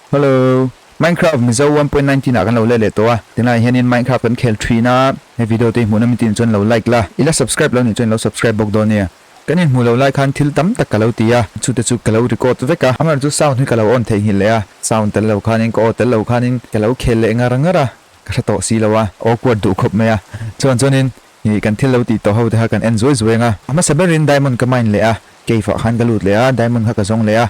Hello. Minecraft Mizo 1.19 ah kan lo let leh tawh a, tunlaiah hianin Minecraft kan khel thin a, he video te hi hmuhnawm in tih chuan lo like la, i la subscribe lo nih chuan i lo subscribe bawk dawn nia. Kan inhmuh loh lai khan thil tam tak ka lo ti a, chute chu ka lo record vek a, amaherawhchu chu sound hi ka lo on theihnghilh leh a, sound tel lo khanin ka aw tel lo khanin ka lo khel leh ngar ngar a, ka hre tawh si lo a, awkward duh khawp mai a, chuan chuanin ih kan thil lo tih tawh ho te kha kan en zuai zuai ang a, a hmasa berin diamond ka mine leh a, cave ah khan ka lut leh a, diamond kha ka zawng leh a.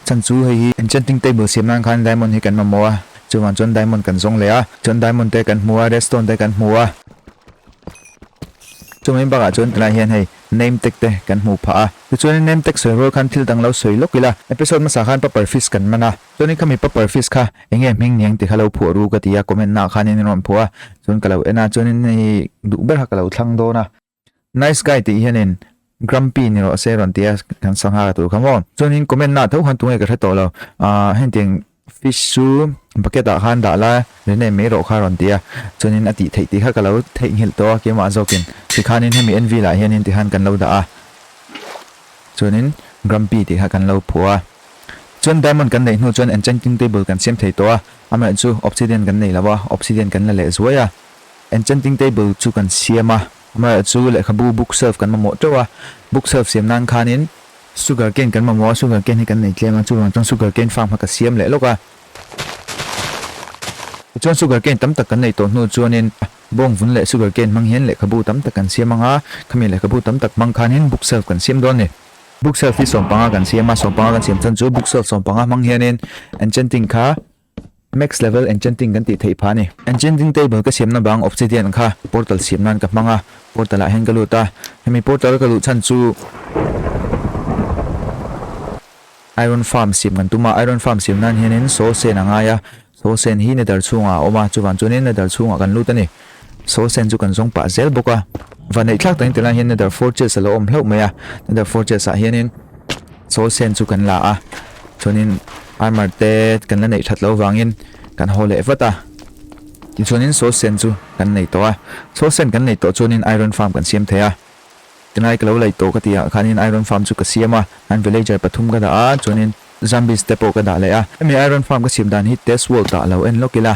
Chan chu hei hi enchanting table siam nan khan diamond hi kan mamawh a, chuvang chuan diamond kan zawng leh a, chuan diamond te kan hmu a, redstone te kan hmu a. Chumi bakah chuan tunah hian hei name tag te kan hmuh phah a, tichuanin name tag sawi rual khan thil dang lo sawi lawk ila, episode hmasa khan paper fish kan man a, chuanin khami paper fish kha eng nge hming niang ti kha lo phuah ru ka ti a, comment naah khanin in rawn phuah a, chuan ka lo en a, chuanin hei duh ber kha ka lo thlang dawn a. Nice guy tih hianin Grumpy ni rawh se rawn ti a, kan sangha ka tur kha maw. Chuanin comment naah tho khan tunge ka hre tawh lo, ah hetiang Fish chu bucket ah khan dah la, rename mai rawh kha a rawn ti a, chuanin a tih theih tih kha ka lo theihnghilh tawh a keimah zawkin tikhanin hemi anvil ah hianin tikhan kan lo dah a, chuanin Grumpy tih kha kan lo phuah a, chuan diamond kan neih hnu chuan enchanting table kan siam thei tawh a, amaherawhchu chu obsidian kan nei lo a, obsidian kan la leh zuai a, enchanting table chu kan siam a, amaherawhchu chu lehkhabu bookshelf kan mamawh teuh a, bookshelf siam nan khanin. Sugar cane kan mamawh a, sugar cane hi kan nei tlem a, chuvang chuan sugar cane farm kha ka siam leh lawk a. Tichuan sugar cane tam tak kan nei tawh hnu chuanin bawng vun leh sugar cane hmang hian lehkhabu tam tak kan siam ang a, khami lehkhabu tam tak hmang khanin book shelf kan siam dawn a ni. Book shelf hi sawmpanga kan siam a, sawmpanga kan siam chuan chu book shelf sawmpanga hmang hianin enchanting kha max level enchanting kan tih theih phah a ni. Enchanting table ka siamna bang obsidian kha portal siam nan ka hmang a, portal ah hian ka lut a, hemi portal ka luh chhan chu iron farm siam kan tum a, iron farm siam nan hianin soul sand a ngai a, soul sand hi nether chhungah a awm a, chuvang chuanin nether chhungah kan lut a ni. Soul sand chu kan zawng pah zel bawk a, vaneih thlak takin tilai hian nether fortress a lo awm hlauh mai a, nether fortress ah hianin soul sand chu kan la a, chuanin armor te kan la neih that loh vangin kan haw leh vat a, tichuanin soul sand chu kan nei tawh a, soul sand kan nei tawh chuanin iron farm kan siam thei a, tunlai ka lo laih tawh ka tih ah khanin iron farm chu ka siam a, an villager pathum ka dah a, chuanin zombies te pawh ka dah leh a, hemi iron farm ka siam dan hi test world ah lo en lawk ila.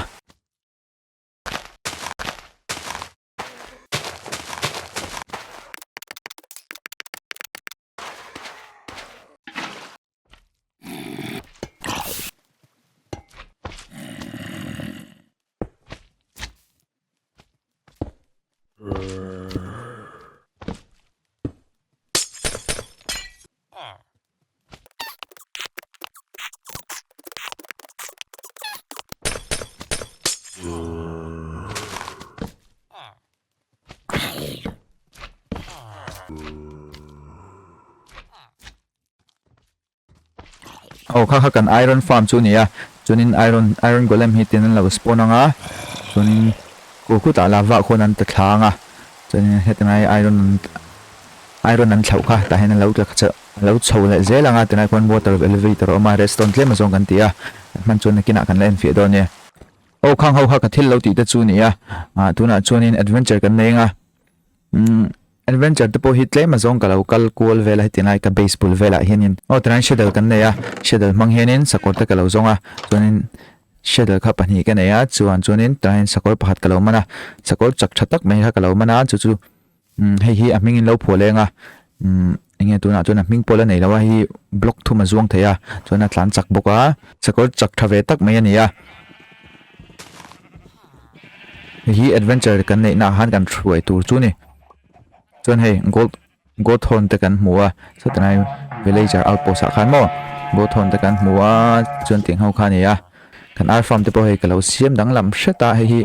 Aw kha kha kan iron farm chu a ni a chuanin iron iron golem hi tin an lo spawn ang a chuanin khu khutah lava khuan an ta thla ang a chuanin heti lai iron iron an thlauh kha tah hian an lo tla chho a lo chho leh zel ang a tunah khuan water elevator a awm a redstone tlem azawng kan ti a hman chuan nakinah kan la enfiah dawn a ni aw khang ho kha ka thil lo tih te chu a ni a ah tunah chuanin adventure kan nei ang a umm adventure te pawh hi tlem azawng ka lo kal kual vel a heti lai ka base bul velah hianin aw tunah hian shadow kan nei a shadow hmang hianin sakawr te ka lo zawng a chuanin shadow kha pahnih ka nei a chuan chuanin tunah hian sakawr pakhat ka lo man a sakawr chak tha tak mai kha ka lo man a chu chu Umm hei hi a hming in lo phuah leng a umm eng nge tunah chuan a hming pawh la nei lo a hei hi block thum a zuang thei a chuan a tlan chak bawk a sakawr chak tha ve tak mai a ni a hei hi adventure kan neih naah khan kan hruai tur chu a ni chuan hei gold gold horn te kan hmu a satilai villager outpost ah khan maw gold horn te kan hmu a chuan tiang ho kha a ni a kan ar farm te pawh hei ka lo siam danglam hret a hei hi.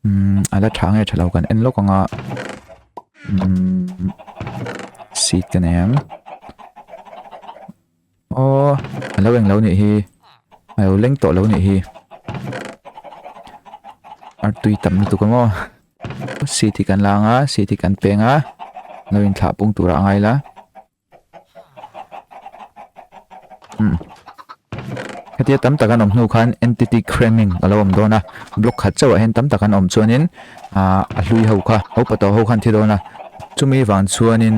Umm a la tha nge tha lo kan en lawk ang a umm seat ka nei ang aw a lo englo nih hi a lo leng tawh lo nih hi artui tam lutuk ang aw seat hi kan la ang a seat hi kan peng a lo inthlah pung turah a ngai la. Hetia tam tak an awm hnu khan entity cramming a lo awm dawn a, block khat chauhah hian tam tak an awm chuanin ah a hlui ho kha upa tawh ho khan thi dawn a, chumi vang chuanin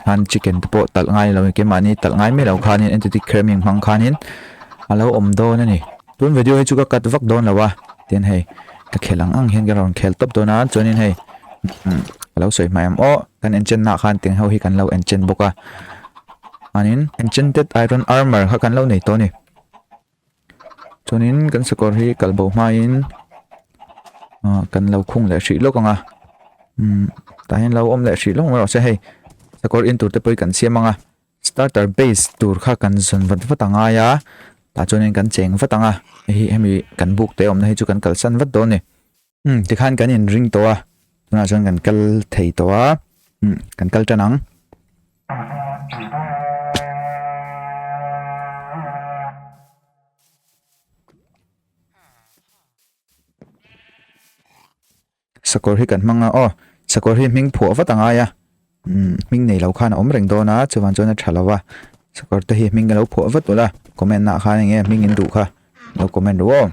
khan chicken te pawh talh ngai lo keimahni talh ngai mai lo khanin entity cramming hmang khanin a lo awm dawn a ni. Tun video hi chu ka cut vak dawn lo a, tin hei ka khel ang ang hian ka rawn khel tawp dawn a, chuanin hei ka lo sawi hmai ang aw kan enchant nah khan teng ho hi kan lo enchant bawk a. Chuanin enchanted iron armor kha kan lo nei tawh a ni. Chuanin kan sakawr hi kal bo hmain ah kan lo khung leh hrih lawk ang a. Umm tah hian lo awm leh hrih lawk mai rawh se hei sakawr in tur te pawh hi kan siam ang a. Starter base tur kha kan zawn vat vat a ngai a tah chuanin kan cheng vat ang a. Hei hi hemi kan buk te awmna hi chu kan kalsan vat dawn a ni. Umm tikhan kan inring tawh a tunah chuan kan kal thei tawh a umm kan kal tan ang. Sakawr hi kan hmang a aw sakawr hi hming phuah vat a ngai a umm hming nei lo khan a awm reng dawn a chuvang chuan a tha lo a sakawr te hi hming a lo phuah vat ula comment ah khan eng nge hming in duh kha lo comment ru aw.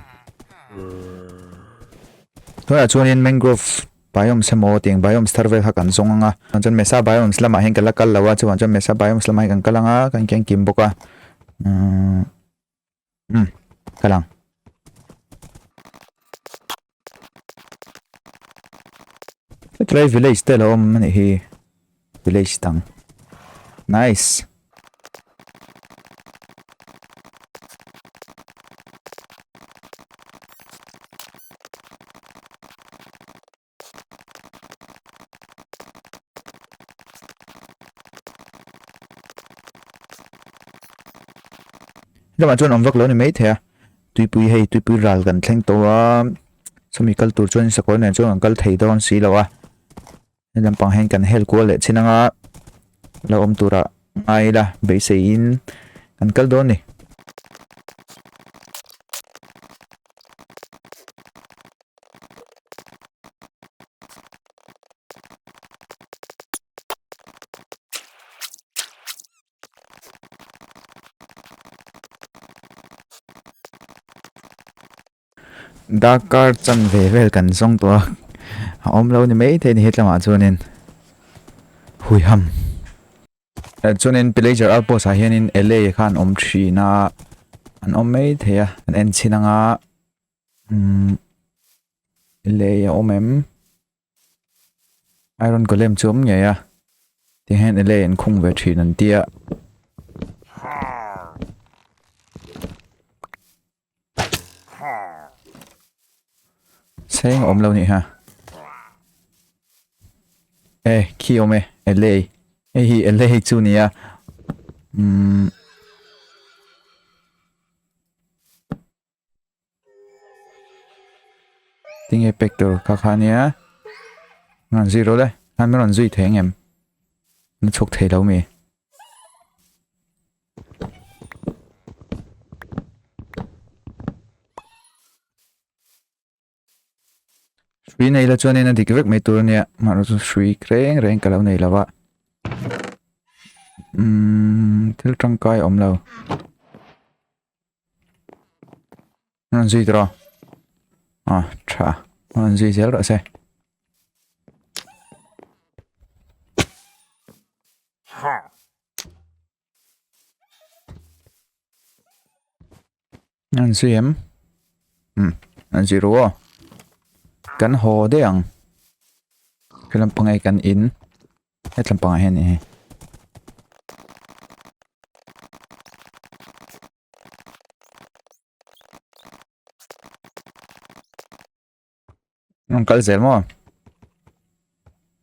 Tunah chuanin mangrove biomes emaw tiang biomes thar vel kha kan zawng ang a chuan mesa biomes lamah hian ka la kal lo a chuvang chuan mesa biomes lamah hian kan kal ang a kan keng kim bawk a umm umm kal ang. Hetlai village te lo awm anih hi village dang nice. Lamah chuan awm vak lo a ni maithei a tuipui hei tuipui ral kan thleng tawh a sawmi kal tur chuan sakawr nen chuan kan kal thei dawn si lo a he lampang hian kan hel kual leh chin anga lo awm tura ngai ila beiseiin kan kal dawn a ni. Darkar chan ve vel kan zawng tawh a a awm lo ni maithei a ni hetlamah chuanin huiham chuanin pillager outpost ah hianin LA khan awm thin a an awm maithei a an en chhin anga umm LA a awm em. Iron Golem chu awm ngei a tihian ele an khung ve thin an tia. Seng awm lo nih ha. E khi awm e ele hei hi ele chu nia umm. Tinge pek tur kha kha nia rawn zui rawh le khan min rawn zui thei ang em na chhuk thei lo mi hrui nei la chuanin a dik vek mai tur ania mahrawh chu hrui reng reng ka lo nei lo a umm thil tangkai a awm lo. An zui tawh a tha an zui zel rawh se an zui em um an zui ru aw kan haw daih ang he lampang ah kan in he lampang ah hian ih. An kal zel maw?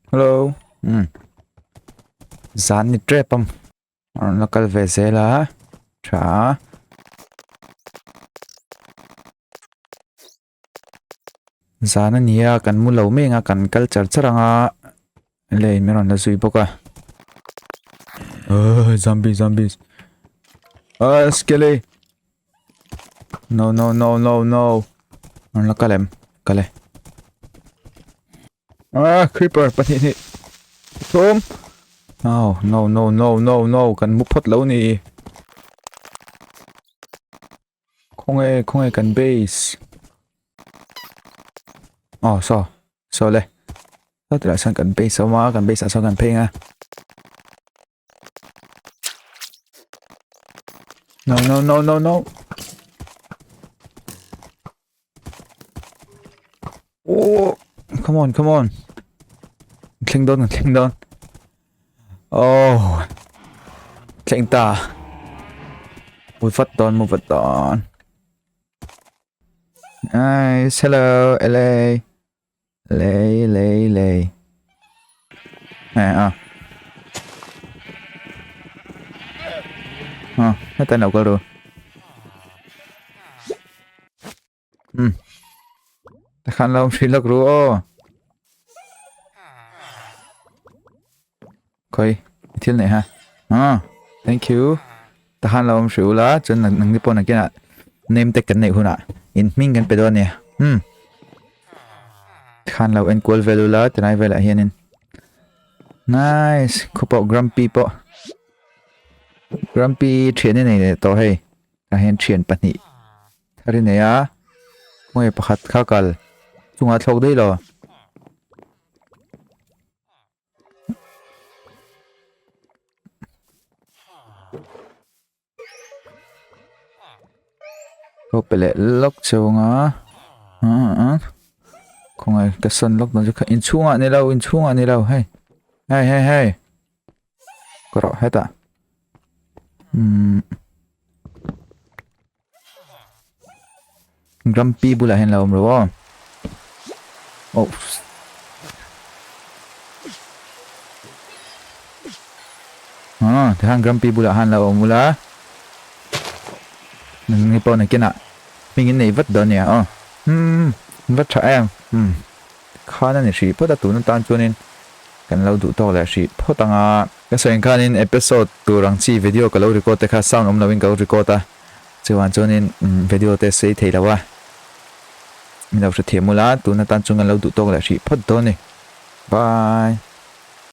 Hello. Um. Zan ni trep am. An la kal ve zel a. Tha. Zan a nia kan mu lo mek a kan kal char char ang a lei min rawn la zui bawk a oh zombie zombies ah skelly no no no no no rawn la kal em kal e ah creeper pahnih hnih thum no no no no no no kan mu phawt lo ni. Khawnge khawnge kan base. Aw saw saw le. Saw tilai sawn kan base a awm a kan base ah sawn kan phei ang a. No no no no no. Oh, come on, come on. Thleng dawn, thleng dawn. Oh. Thleng ta. Mui vat dawn, mui vat dawn. Nice. Hello, LA. LA, LA, LA. Eh, ah. Ah, hetan lo kal ru. Hmm. Takhan lo hri lak ru aw. Khoi, thil nei ha. Ah, thank you. Takhan lo hri ula, chuan nang ni pawh nakinah name tag kan neih hunah in hming kan pe dawn ania. Hmm. Khan lo en kual vel ula, tilai velah hianin. Nice, khu pawh Grumpy pawh. Grumpy thian i nei leh tawh hei. Tah hian thian pahnih thar i nei a khawnge pakhat kha kal chungah thlawk daih lo. Ka pe leh lawk chhung a khawnge ka sawn lawk dawn chu kha inchhungah ni lo inchhungah ni lo hei hei hei hei. Ka rawh hetah umm Grumpy bulah hian lo awm ro aw oh ah tikhan Grumpy bulah han lo awm ula nang ni pawh nakinah hming in nei vat dawn nia aw umm va tha em umm Khan a ni hrih phawt a, tun atan chuanin kan lo duh tawk leh hrih phawt ang a. Ka sawi ang khanin episode tur ang chi video ka lo record te kha sound awm loin ka lo record a, chuan chuanin video te sei thei lo a, min lo hrethiam ula, tun atan chuan kan lo duh tawk leh hrih phawt dawn a ni. Bye.